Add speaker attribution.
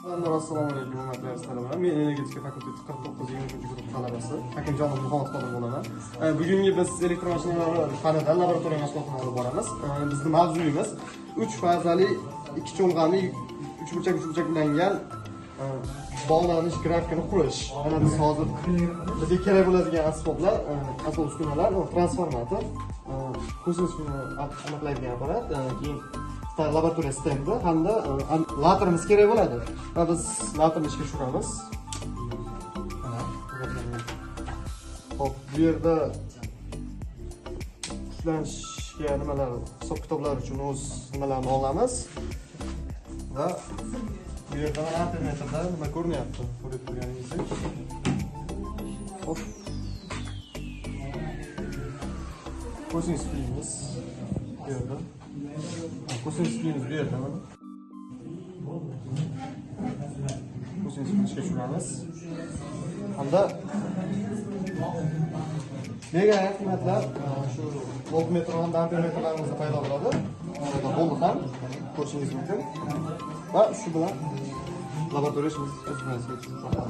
Speaker 1: Assalomu alaykum, hurmatli talabalar. Men energetika fakulteti 49-23 guruh talabasi Hakimjonov Muhammad Qodir bo'laman. Bugungi biz elektromashinalar fanidan laboratoriya mashg'ulotini olib boramiz. Bizni mavzuyimiz 3 fazali 2 cho'lg'ani 3 burchak ulangan bog'lanish grafikini qurish. Mana biz hozir bizga kerak bo'ladigan asboblar, asbob uskunalar, transformator, kosinus aniqlaydigan apparat, keyin laboratoriya stendi hamda laterimiz kerak bo'ladi. Va biz laterni ishga tushiramiz. Hop, bu yerda kuchlanishga nimalar, hisob kitoblar uchun o'z nimalarni olamiz. Va bu yerda mana ampermetrda nima ko'rinyapti, ko'rib turganingizdek. Hop. Kosinus piyimiz bu yerda. Kosinus piyimiz bu yerda mana. Kosinus piyni ishga tushiramiz. Hamda berilgan qiymatlar shu voltmetr hamda ampermetrlarimizda paydo bo'ladi. Orada bo'ldi ham ko'rishingiz mumkin. Va shu bilan laboratoriya ishimiz o'z nihoyasiga yetdi.